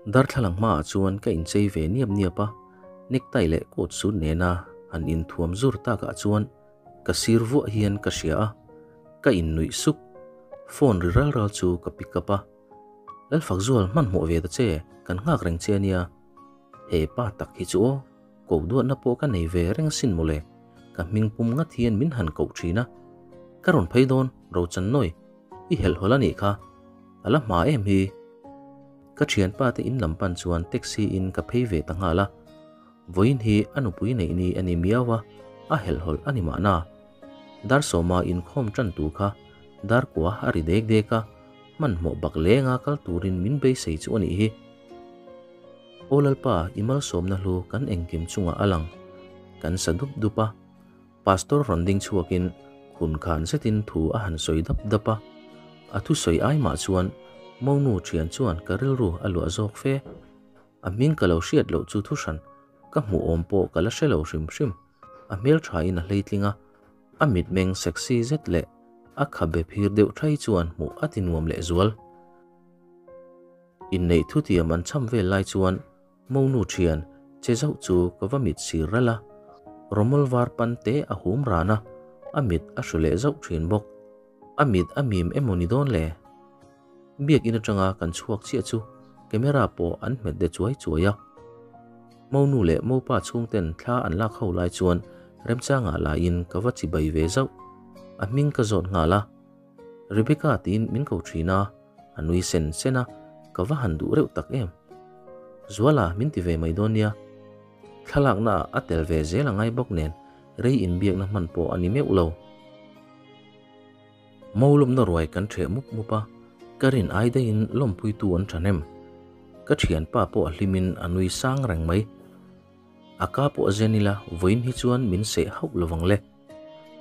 Darthlalang hmaah chuan ka inchei ve niap niap a, necktie leh coat suit nena han inthuam zur takah chuan ka sir vuah hian ka hria a, ka innuih suk. Phone ri ral ral chu ka pick up a, Lalfakzual hmanhmawh ve ta che, kan nghak reng che ania. He pa tak hi chu aw, ko duatna pawh ka nei ve reng sin mawle, ka hming pum ngat hian min han koh thin a. Ka rawn phei dawn, Rochannawi, i helhhawlh a nih kha, a la hma em hi. Ka thianpa te in lam pan chuan taxi in ka phei ve ta nghal a, vawiin hi a nupui neih ni a ni miau a, a helhhawlh a ni mahna. Dar sawma inkhawm tan tur kha dar kua a ri dek dek a, hmanhmawh bak lenga kal turin min beisei chu a nih hi. Aw Lalpa, i malsawmna hlu kan engkim chungah a lang. Kan sa dup dup a. Pastor rawn ding chhuakin khun khan zetin thu a han sawi dap dap a. A thusawi ai mah chuan Monu thian chuan ka rilru a luah zawk fe. A hming ka lo hriat loh chu thuhran ka hmuh awm pawh ka la hre lo hrim hrim. A hmel thain a hleitling a, a mitmeng sexy zet leh a khabe phir deuh thai chuan hmuh a ti nuam lehzual. Inneih thutiam an cham vel lai chuan Monu thian che zauh chu ka va mit sir ralh a, rawmawl var pan te a hum ran a, a mit a hru leh zauh thin bawk. A mit a mim emaw ni dawn le? Biakin atanga kan chhuak chiah chu camera pawh an hmet de chuai chuai a. Monu leh Mopa chhungten thla an lak ho lai chuan remchangah laiin ka va chibai ve zauh. A hming ka zawt nghal a. Rebecca tiin min ko thin a. A nui sen sen a, ka va han duh reuh tak em. Zuala min ti ve mai dawn nia. Thlalakna ah a tel ve zel a ngai bawk nen rei inbiakna hman pawh a ni meuh lo. Maulawmna ruai kan ṭheh mup mup a, ka rin ai daihin lawmpuitu an ṭhahnem. Ka ṭhianpa pawh a hlimin a nui sang reng mai. A ka pawh a zen ila vawiin hi chuan min seh hauh lovang le.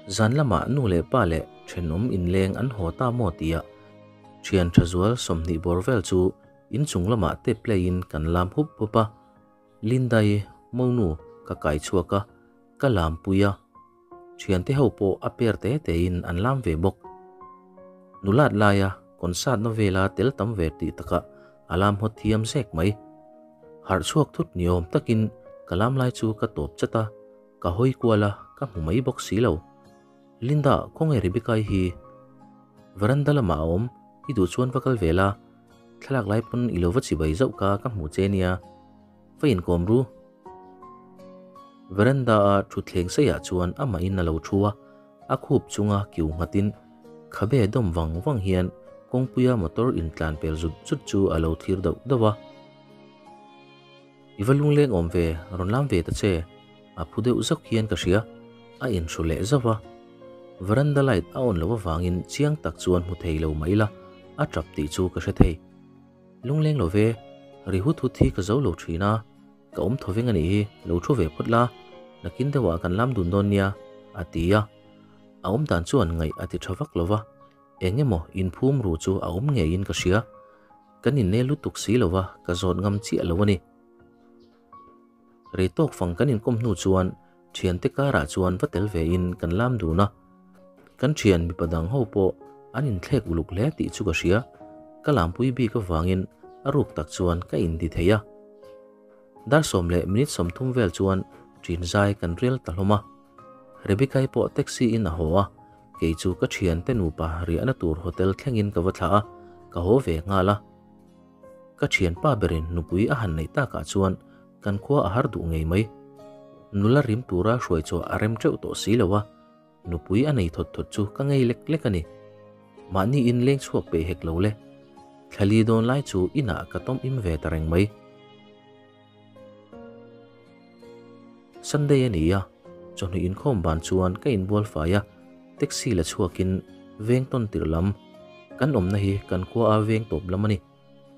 Zan lamah nu leh pa leh thenawm inleng an haw ta maw tia thian tha zual 20 bawr vel chu inchung lamah te play in kan lam hup hup a. Lindai monu ka kai chhuak a, ka lam pui a. Thiante ho pawh a per te te in an lam ve bawk. Nulat laia concert na vela tel tam ve tih takah a lam hawt thiam zek mai. Harh chhuak thut ni awm takin ka lam lai chu ka tawp chat a, ka hawi kual a, ka hmu mai bawk si lo. Linda, khawnge Rebecca-i hi? Veranda lamah a awm, i duh chuan va kal ve la, thlalak lai pawn i lo va chibai zauh ka ka hmu che nia. Va inkawm ru. Veranda-a thutthleng seiah chuan amahin a lo thu a, a khup chunga kiu nghatin khabe dawm vang vang hian kawngpuia motor intlan pel zut zut chu a lo thlir dauh dauh a. I va lungleng awm ve, rawn lam ve ta che, a phu deuh zauh hian ka hria, a inhru leh zauh a. Veranda light a on loh avangin chiang tak chuan hmu thei lo mah ila, a tap tih chu ka hre thei. Lungleng lo ve, ri hut hut hi ka zo lo thin a, ka awm tho veng a nih hi, lo thu ve phawt la, nakin deuhah kan lam dun dawn nia, a ti a. A awm dan chuan ngaih a ti tha vak lo va, eng emaw inphum ru chu a awm ngeiin ka hria. Kan inne lutuk si lo va, ka zawt ngam chiah lo a ni. Rei tawk fang kan inkawm hnu chuan thiante karah chuan va tel vein kan lam dun a. Kan thian mipa dang ho pawh an inthlek uluk hle tih chu ka hria. Ka lampui bik avangin a ruk tak chuan ka inti thei a. Dar sawm leh minute 30 vel chuan ṭin zai kan rel ta hlawm a. Rebecca-i pawh taxi in a haw a, kei chu ka thiante nupa riahna tur hotel thlengin ka va thlah a, ka haw ve nghal a. Ka thianpa berin nupui a han neih takah chuan kan khua a har duh ngei mai. Nula rim tura hruai chhuah a rem teuh tawh si lo a, nupui a nei thawt thawt chu ka ngei lek lek a ni. Mahni in leng chhuak peih hek lo le. Thlali dawn lai chu inah ka tawm im ve ta reng mai. Sunday a ni a, chawhnu inkhawm ban chuan ka inbual fai a, taxi la chhuakin veng tawn tirh lam, kan awmna hi kan khua a veng tawp lam a ni,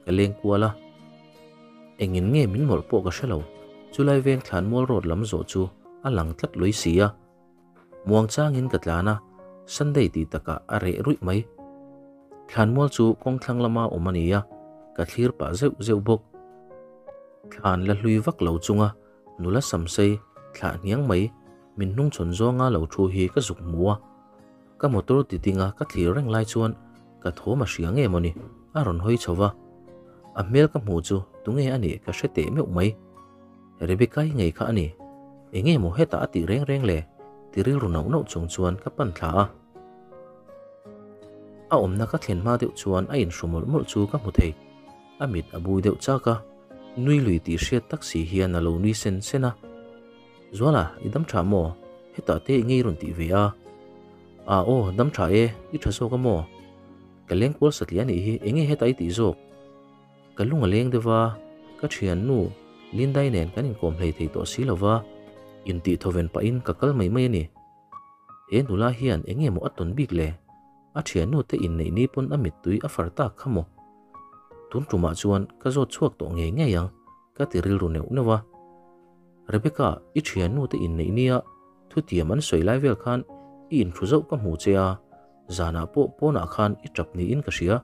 ka leng kual a. Engin nge min mawlh pawh ka hre lo, chulai veng thlan mual road lam zawh chu a lang tlat lui si a. Muang changin ka tlan a, Sunday tih takah a reh ruih mai. Thlanmual chu kawng thlang lama awm a ni a, ka thlir pah zeuh zeuh bawk. Thlan la hlui vak lo chunga nula samsei thlah hniang mai min hnungchhawn zawnga lo thu hi ka zuk hmu a. Ka motor ti dinga ka thlir reng lai chuan ka thawm a hria nge mawni a rawn hawi chho va. A hmel ka hmu chu tunge a nih ka hre teh meuh mai. Rebecca-i ngei kha a ni. Enge maw hetah a tih reng reng le? Ti rilru nauh nauh chung chuan ka pan thla a. A awmna ka thlen hma deuh chuan a inhru mawlh mawlh chu ka hmu thei. A mit a bui deuh chak a, nui lui tih hriat tak si hian a lo nui sen sen a. Zuala, i dam tha maw? Hetah te i ngei rawn tih ve a. A aw, dam tha e, i tha zawk a maw? Ka leng kual satliah anih hi, enge hetah i tih zawk? Ka lung a leng deuh a, ka thiannu Lindai nen kan inkawm hlei thei tawh si lova, intih thawven pahin ka kal mai mai a ni. He nula hian enge maw a tawn bik le? A thiannu te inneih ni pawn a mittui a far tak kha maw? Tun tumah chuan ka zawt chhuak tawh ngei ngei ang, ka ti rilru neuh neuh a. Rebecca, i thiannu te inneih nia thutiam an sawi lai vel khan i inthu zauh ka hmu che a, zanah pawh pawnah khan i tap niin ka hria.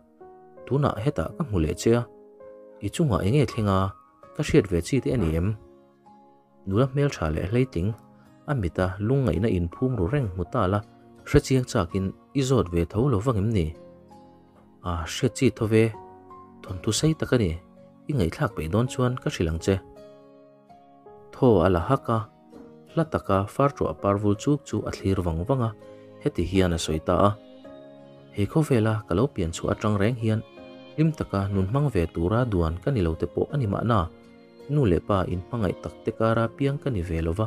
Tunah hetah ka hmu leh che a, i chungah enge thleng a, ka hriat ve chi te a ni em? Nula hmeltha leh hleitling, a mita lungngaihna inphum ru reng hmu ta la, hrechiang chakin i zawt ve tho lo vang em ni? A hriat chi tho ve, thawnthu sei tak a ni, i ngaihthlak peih dawn chuan ka hrilh ang che. Thaw a la hak a, hla taka farṭuah parvul chuk chu a thlir vang vang a, heti hian a sawi ta a, He khawvela ka lo pian chhuah aṭang reng hian hlim taka nun hmang ve tura duan ka ni lo te pawh a ni mahna, nu leh pa in hmangaih tak te kara piang ka ni ve lo va,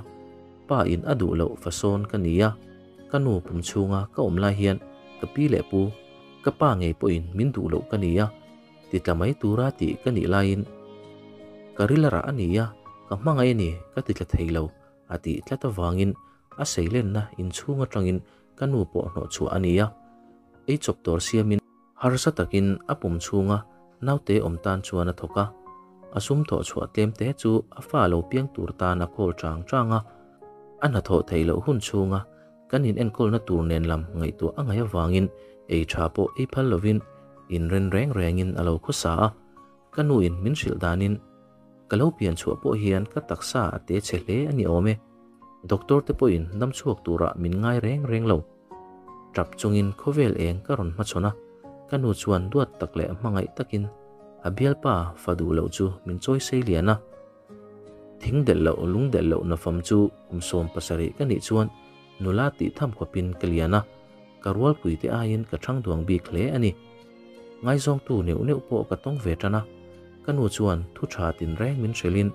pa in a duh loh fasawn ka ni a, ka nu pum chhunga ka awm lai hian ka pi leh pu, ka pa ngei pawhin min duh loh ka ni a, Ti tla mai tura tih ka nih laiin ka ril a rah a ni a, ka hmangaih a ni ka ti tla thei lo a tih tlat avangin a seilenna inchhung atangin ka nu pawh hnawh chhuah a ni a, ei chawp tur siamin harsa takin a pum chhunga naute awm tan chuan a thawk a, a sum thawh chhuah tlem te chu a fa lo piang tur tan a khawl chang chang a, a hnathawh theih loh hun chhunga Kan in enkawlna tur nen lam ngaihtuah a ngaih avangin ei tha pawh ei phal lovin inren reng rengin a lo khawsa a, ka nu in min hrilh danin ka lo pian chhuah pawh hian ka taksa a te chhe hle a ni awm e, doctor te pawhin dam chhuak turah min ngai reng reng lo. Tap chungin khawvel eng ka rawn hmachhawn a, ka nu chuan duat tak leh hmangaih takin a bialpa fa duh loh chu min chawi sei lian a. Thing delh loh, lung delh loh nafam chu kum 70 ka nih chuan nula tih tham khawpin ka lian a, ka rualpui te aiin ka thang duang bik hle a ni. Ngaizawngtu neuh neuh pawh ka tawng ve tan a, ka nu chuan thu tha tinreng min hrilhin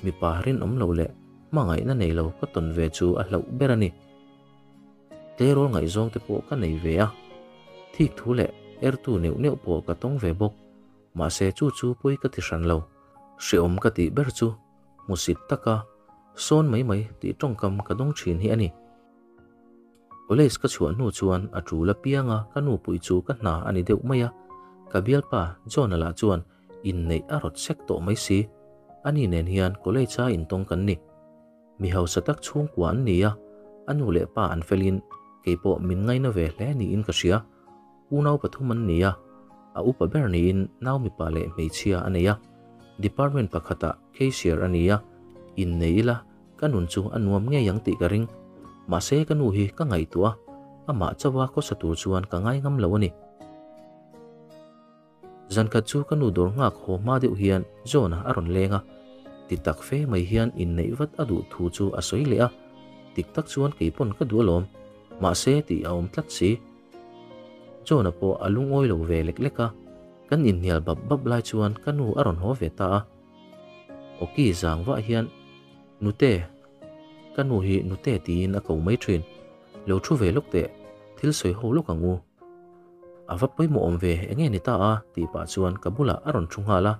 mipa rinawm lo leh hmangaihna nei lo ka tawn ve chu a hlauh ber a ni. Tleirawl ngaihzawng te pawh ka nei ve a, thik thu leh ertu neuh neuh pawh ka tawng ve bawk, mahse chu chu pawi ka ti hran lo. Hreawm ka tih ber chu hmusit taka sawn mai mai tih tawngkam ka dawng thin hi a ni. College ka chhuah hnu chuan a tul apianga ka nupui chu ka hna a ni deuh mai a, ka bialpa John-a lah chuan inneih a rawt sek tawh mai si. Ani nen hian college-a intawng kan ni. Mi hausa tak chhungkua an ni a, a nu leh pa an felin keipawh min ngaina ve hle niin ka hria. Unau pathum an ni a, a upa ber niin nau mipa leh hmeichhia a nei a, department pakhatah cashier a ni a, innei ila ka nun chu a nuam ngei ang tih ka ring. Mahse ka nu hi ka ngaihtuah a, amah chauha khawsa tur chuan ka ngai ngam lo a ni. Zankhat chu ka nu dawr nghak haw hma deuh hian John-a a rawn leng a, ti tak fe mai hian inneih vat a duh thu chu a sawi leh a, tik tak chuan kei pawn ka duh alawm, mahse tih a awm tlat si. John-a pawh a lungawi lo ve lek lek a, kan inhnial bap bap lai chuan ka nu a rawn haw ve ta a. Awki zang vah hian, Nute, ka nu hi Nute tiin a ko mai thin, lo thu ve lawk teh, thil sawi ho lawk ang u. A va pawimawh awm ve, enge ni ta a? tih pah chuan ka bulah a rawn thu nghal a.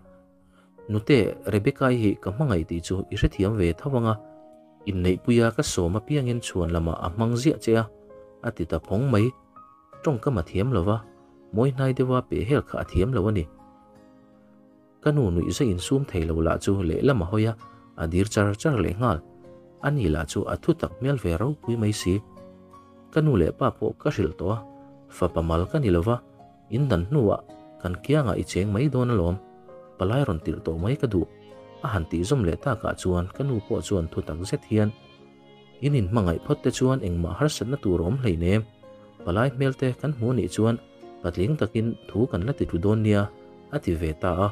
Nute, Rebecca-i hi ka hmangaih tih chu i hrethiam ve tho ang a, inneihpuia ka sawm apiangin chhuan lamah a hmang ziah che a, a ti ta phawng mai. Tawngkam a thiam lo va, mawi hnai deuha pehhel kha a thiam lo a ni. Ka nu nuih zai insum thei lo lah chu lehlam a hawi a, a dir char char leh nghal. Ani lah chu a thu tak hmel ve ropui mai si. Ka nu leh pa pawh ka hrilh tawh a, fapa mal ka ni lo va, in dan hnuah kan kiangah i cheng mai dawn alawm, palai rawn tirh tawh mai ka duh, a han tih zawm leh takah chuan ka nu pawh chuan thu tak zet hian, In inhmangaih phawt te chuan engmah harsatna tur a awm hleinem, palai hmel te kan hmu anih chuan patling takin thu kan la ti tlu dawn nia, a ti ve ta a.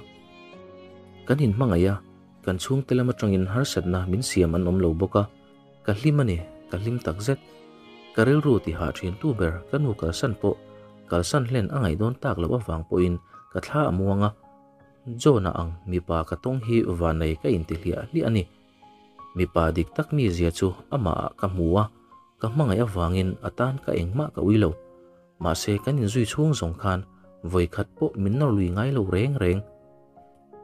Kan inhmangaih a, kan chhungte lam atangin harsatna min siam an awm lo bawk a, ka hlim a ni, ka hlim takzet. Ka rilru tihah thin tu ber ka nu kalsan pawh kalsan hlen a ngaih dawn tak loh avang pawhin ka thla a muang a, John-a ang mipa ka tawng hi vanei ka inti hliah hliah a ni. Mipa dik tak mizia chu amahah ka hmu a, ka hmangaih avangin a tan ka engmah ka ui lo. Mahse kan inzui chhung zawng khan vawi khat pawh min nawr lui ngai lo reng reng.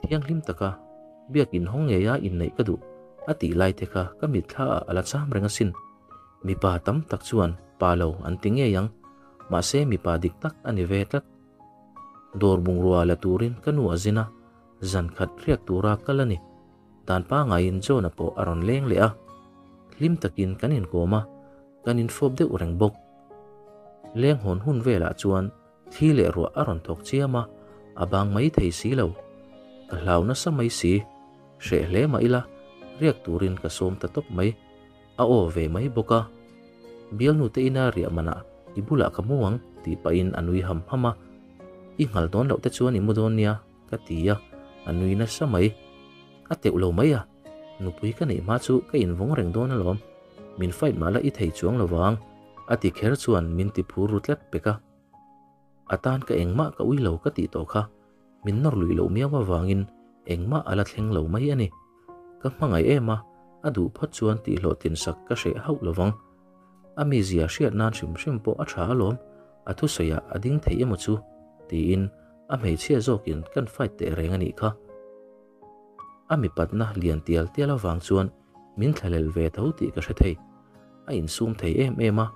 Thianghlim taka biak inhawng ngeia inneih ka duh a tih lai te kha ka mitthlaah a la cham reng asin. Mipa tam tak chuan pa lo an ti ngei ang, mahse mipa dik tak a ni ve tlat. Dawr bungrua la turin ka nu a zin a, zan khat riak tura kal a ni. Dan pangaiin John-a pawh a rawn leng leh a, hlim takin kan inkawm a, kan infawp deuh reng bawk. Leng hawn hun velah chuan thli leh ruah a rawn thawk chiam a, a bang mai thei si lo. Ka hlau nasa mai si, hreh hle mah ila riak turin ka sawm ta tawp mai. A aw ve mai bawk a, Bialnu te ina riah manah i bulah ka mu ang tih pahin a nui ham ham a, I nghal dawn loh te chuan i mu dawn nia ka ti a, a nui nasa mai. A teuh lo mai a, nupui ka neih hma chu ka invawng reng dawn alawm, min fight mah la i thei chuang lo vang a ti kher chuan min ti phur ru tlat pek a. A tan ka engmah ka ui lo ka tih tawh kha, min nawr luih loh miau avangin engmah a la thleng lo mai a ni. Ka hmangaih em a, a duh phawt chuan tihhlawhtlin sak ka hreh hauh lo vang. A mizia hriat nan hrim hrim pawh a tha alawm, a thusawiah a ding thei emaw chu? tiin a hmeichhia zawkin kan fight teh reng a nih kha. A mipatna lian tial tial avang chuan min thlalel ve tho tih ka hre thei. A insum thei em em a,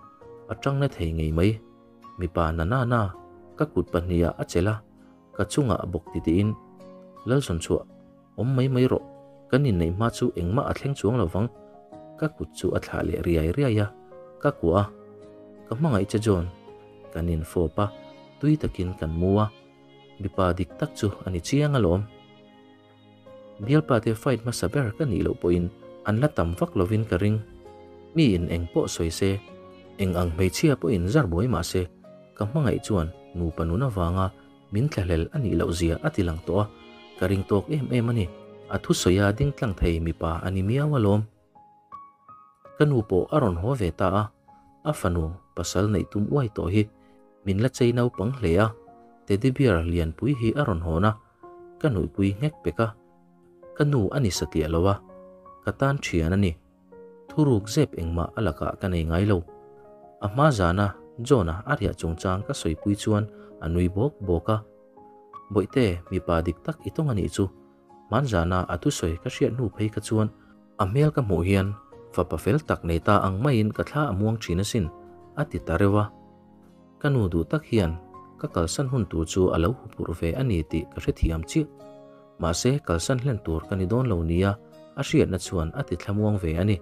a tang na thei ngei mai. Mipa na na na, ka kut pahniha a chelh a, ka chungah bawk titiin, Lalzawnchhuah, awm mai mai rawh, kan inneih hma chu engmah a thleng chuang lo vang. Ka kut chu a thlah leh riai riai a, ka kuah a, Ka hmangaih che John, kan infawp a, tui takin kan mu a, mipa dik tak chu a ni chiang alawm. Bialpa te fight hmasa ber ka nih loh pawhin an la tam vak lovin ka ring. Mi in eng pawh sawi se, eng ang hmeichhia pawhin zar buai mah se, ka hmangaih chuan nupa nun avanga min thlahlel a nih loh zia a ti lang tawh a, ka ring tawk em em a ni. A thusawia ding tlang thei mipa a ni miau alawm. Ka nu pawh a rawn haw ve ta a, a fanu pasal neih tum uai tawh hi min la chei naupang hle a, teddy bear lianpui hi a rawn hawn a, ka nuihpui nghek pek a, ka nu a ni satliah lo a, ka tan thian a ni. Thuruk zep engmah a lakah ka nei ngai lo. A hma zana John-a a riah chungchang ka sawipui chuan a nui bawk bawk a, Bawihte, mipa dik tak i tawng a nih chu. Hmanzana a thusawi ka hriat hnu phei kha chuan a hmel ka hmuh hian fapa fel tak nei ta ang maiin ka thla a muang thin asin, a ti ta reuh a. Ka nu duh tak hian ka kalsan hun tur chu a lo hupurh ve a ni tih ka hrethiam chiah. Mahse kalsan hlen tur ka ni dawn lo nia a hriatna chuan a ti thlamuang ve a ni.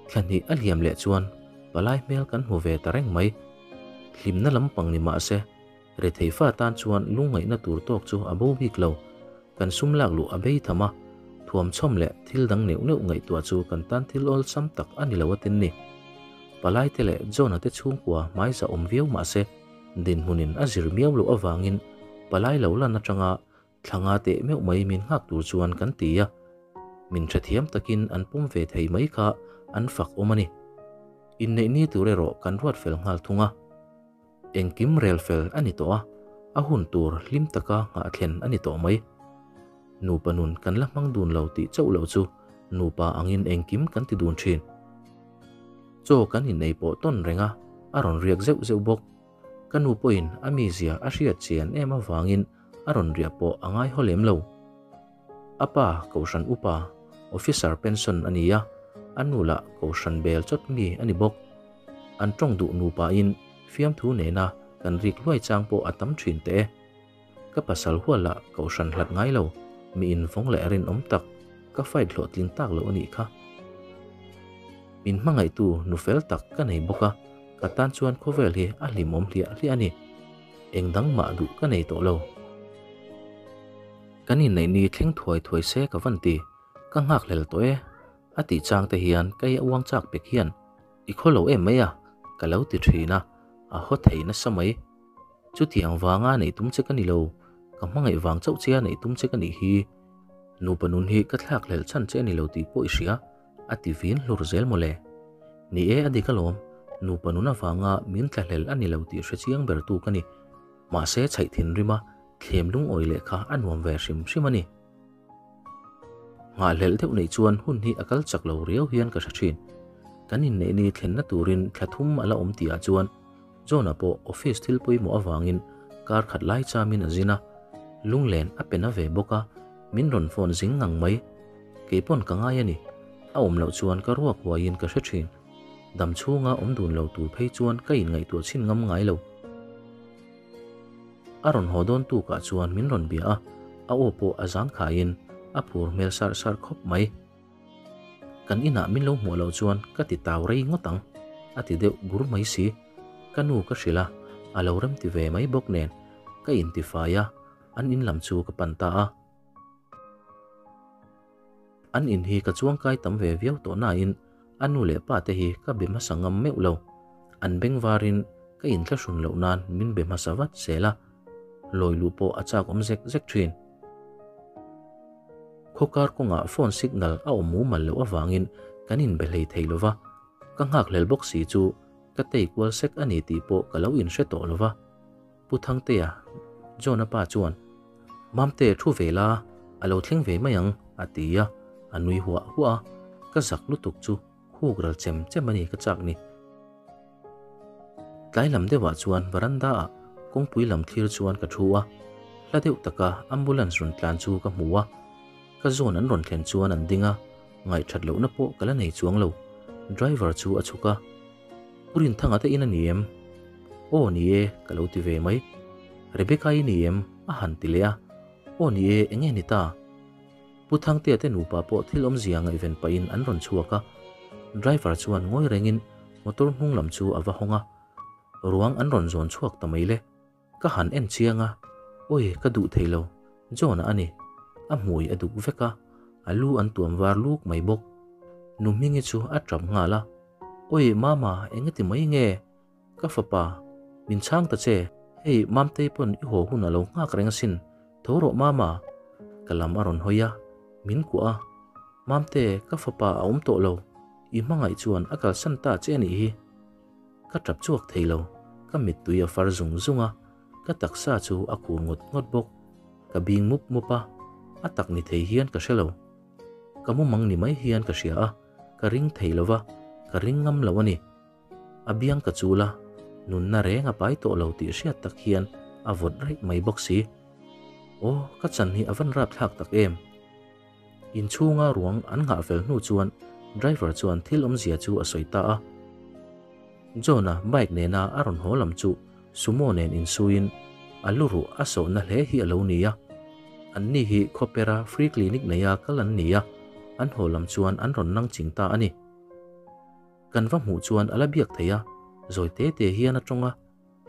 Thla hnih a liam leh chuan palai hmel kan hmu ve ta reng mai. Hlimna lampang ni mahse Rethei fa tan chuan lungngaihna tur tawk chu a bo bik lo. Kan sum lak luh a bei tham a, thuamchhawm leh thil dang neuh neuh ngaihtuah chu kan tan thil awlsam tak a ni lo atin ni. Palaite leh John-a te chhungkua hmaiza awm viau mah se, dinhmunin a zir miau loh avangin palai lo lan atanga thla nga teh meuh mai min nghak tur chuan kan ti a, min hrethiam takin an pawm ve thei mai kha an fak awm a ni. Inneih ni tur erawh kan ruat fel nghal thung a. Engkim rel fel a ni tawh a, a hun tur hlim taka nghah thlen a ni tawh mai. Nupa nun kan la hmang dun lo tih chauh loh chu nupa angin engkim kan ti dun thin. Chaw kan inei pawh tawn reng a, a rawn riak zeuh zeuh bawk. Ka nu pawhin a mizia a hriat chian em avangin a rawn riah pawh a ngai haw lem lo. A pa Kohhran upa, officer pension a ni a, a nu lah Kohhran bel chawt mi a ni bawk. An tawng duh nupain fiamthu nena kan rik hluai chang pawh a tam thin teh e. Ka pasal hual lah Kohhran hlat ngai lo, mi invawng leh rinawm tak, ka fight hlawhtling tak loh a nih kha. Min hmangaihtu nu fel tak ka nei bawk a, ka tan chuan khawvel hi a hlimawm hliah hliah a ni. Eng dang mah duh ka nei tawh lo. Kan inneih ni thleng thuai thuai se ka van ti, ka nghakhlel tawh e, a tih chang te hian kei a uang chak pek hian i khaw lo em mai a, ka lo ti thin a, a haw thei nasa mai. Chutiang vanga neih tum che ka ni lo, Ka hmangaih vang chauh che a neih tum che ka nih hi. Nupa nun hi ka thlak hlelh chhan che a ni lo tih pawh i hria, a ti vin hlur zel mawle. Ni e, a dik alawm, nupa nun avanga min tlahlel a ni lo tih hre chiang ber tu ka ni. Mahse chhaih thinrima thlem lungawi leh kha a nuam ve hrim hrim a ni. Nghahhlelh deuh neih chuan hun hi a kal chak lo riau hian ka hre thin. Kan inneih ni thlenna turin thla thum a la awm tihah chuan John-a pawh office thil pawimawh avangin kar khat lai chamin a zin a, lunglen a pe na ve bawk a, min rawn phone zing ngang mai. Kei pawn ka ngai a ni, a awm loh chuan ka ruak huaiin ka hre thin. Dam chhunga awm dun lo tur phei chuan ka inngaihtuah chhin ngam ngai lo. A rawn haw dawn tukah chuan min rawn bia a, a aw pawh a zang khaiin a phur hmel sarh sarh khawp mai. Kan inah min lo hmuh loh chuan ka ti tau rei ngawt ang, a ti deuh bur mai si. Ka nu ka hrilh a, a lo rem ti ve mai bawk nen ka intifai a, an in lam chu ka pan ta a. An in hi ka chuangkai tam ve viau tawh nain a nu leh pa te hi ka be hmasa ngam meuh lo. An beng varin ka inthlahrun loh nan min be hmasa vat zel a, lawi luh pawh a chak awm zek zek thin. Khawkar kawngah phone signal a awm mumal loh avangin kan inbe hlei thei lo va, ka nghakhlel bawk si chu ka tei kual sek a ni tih pawh ka lo inhre tawh lo va. Pu Thangtea, John-a pa chuan, Mamte thu ve la, a lo thleng ve mai ang, a ti a, a nui huah huah a, ka zak lutuk chu khuk ral chem chem a ni ka chak ni. Tlai lam deuhah chuan veranda-ah kawngpui lam thlir chuan ka thu a, hla deuh taka ambulance rawn tlan chu ka hmu a, ka zawn an rawn thlen chuan an ding a, ngaihthat lohna pawh ka la nei chuang lo, driver chu a chhuk a. Pu Rinthanga te in a ni em? Aw ni e, ka lo ti ve mai. Rebecca i ni em? A han ti leh a. Aw ni e, eng nge ni ta? Pu Thangtea te nupa pawh thil awmzia ngaihven pahin an rawn chhuak a. Driver chuan ngawi rengin motor hnung lam chu a va hawng a. Ruang an rawn zawn chhuak ta mai le. Ka han en chiang a, awi ka duh thei lo, John-a a ni. A hmui a duk vek a, a lu an tuam var luk mai bawk. Nu Hmingi chu a tap nghal a, Awi Mama, engati mai nge? Ka fapa, min chhang ta che, hei Mamtei pawn i haw hun a lo nghak reng asin, tho rawh Mama. Ka lam a rawn hawi a, min kuah a, Mamte, ka fapa a awm tawh lo, i hmangaih chuan a kalsan ta che a nih hi. Ka tap chhuak thei lo, ka mittui a far zung zung a, ka taksa chu a khur ngawt ngawt bawk. Ka bing mup mup a, a tak ni thei hian ka hre lo. Ka mumang ni mai hian ka hria a, ka ring thei lo va, ka ring ngam lo a ni. A biang ka chul a, nunna reng a pai tawh lo tih hriat tak hian a vawt raih mai bawk si. Aw, ka chan hi a van rapthlak tak em! Inchhunga ruang an nghah fel hnu chuan driver chuan thil awmzia chu a sawi ta a. John-a bike nena a rawn haw lam chu Sumo nen insuiin a lu ruh a sawhna hle hi a lo ni a. Anni hi Khawpera free clinic neia kal an ni a, an haw lam chuan an rawn nang ching ta a ni. Kan va hmuh chuan a la biak thei a, zawi te te hian a tawng a.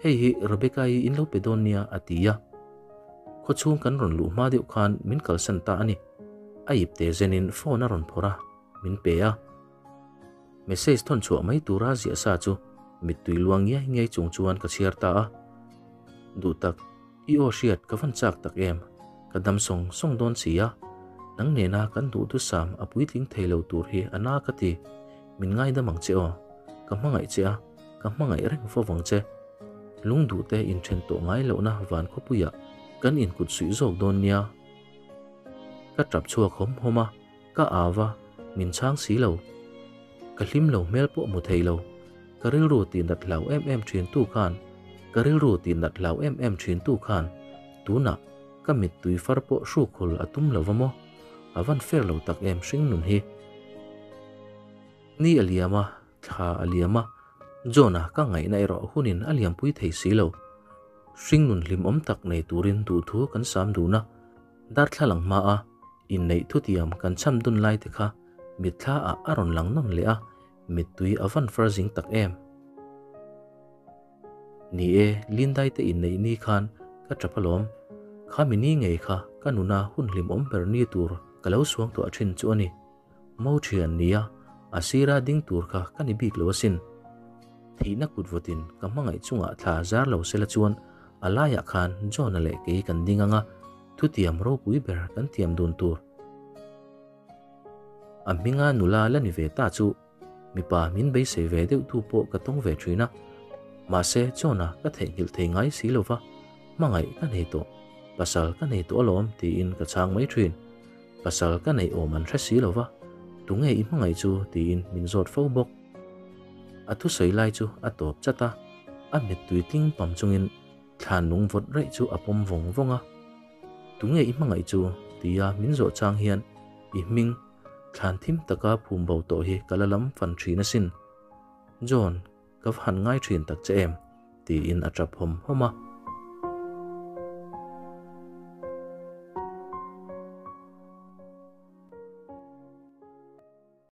Hei hi Rebecca-i in lo pe dawn nia a ti a. Khawchhung kan rawn luh hma deuh khan min kalsan ta a ni. A ip te zenin phone a rawn phawrh a, min pe a. Message thawn chhuah mai tura ziah sa chu mittui luang ngiai ngiai chung chuan ka chhiar ta a. Duh tak, i aw hriat ka van chak tak em? Ka dam sawng sawng dawn si a. Nang nena kan duhthusam a puitling thei lo tur hi a na ka ti. Min ngaidam ang che aw. Ka hmangaih che a. Ka hmangaih reng fo vang che. Lungduhte inthen tawh ngai lohna van khawpuiah kan inkut suih zawk dawn nia. Ka tap chhuak hawm hawm a, ka au va, min chhang si lo. Ka hlim lo hmel pawh hmu thei lo. Ka rilru tih nat hlau em em thin tu khan, ka rilru tih nat hlau em em thin tu khan tunah ka mittui far pawh hruk hul a tum lo va maw? A van fair lo tak em hring nun hi. Ni a liam a, thla a liam a, John-a ka ngaihna erawh hunin a liampui thei si lo. Hringnun hlimawm tak nei turin duhthu kan sam dun a, darthlalang hmaa inneih thutiam kan cham dun lai te kha mitthla ah a rawn lang nawn leh a, mittui a van far zing tak em. Ni e, Lindai te inneih ni khan ka tap alawm. Kha mi ni ngei kha ka nuna hun hlimawm ber ni tur ka lo suangtuah thin chu a ni. Mo thian nia, a sira ding tur kha ka ni bik lo asin. Thihna kut vawtin ka hmangaih chungah thla zar lo sela chuan a laiah khan John-a leh kei kan ding ang a. Thutiam ropui ber kan tiam dun tur. A hminga nula la ni ve ta chu mipa min beisei ve deuh tu pawh ka tawng ve thin a, mahse John-a ka theihnghilh thei ngai si lova, hmangaih ka nei tawh, pasal ka nei tawh alawm tiin ka chhang mai thin. Pasal ka neih awm an hre si lova, tunge i hmangaih chu tiin min zawt fo bawk. A thusawi lai chu a tawp chat a, a mittui tling pam chungin Thlan lung vawt raih chu a pawm vawng vawng a. Tunge i hmangaih chu? tia min zawh chang hian i hming thlan thim taka phum bo tawh hi ka la lam fan thin asin. John, ka va han ngai thin tak che em? tiin a tap hawm hawm a.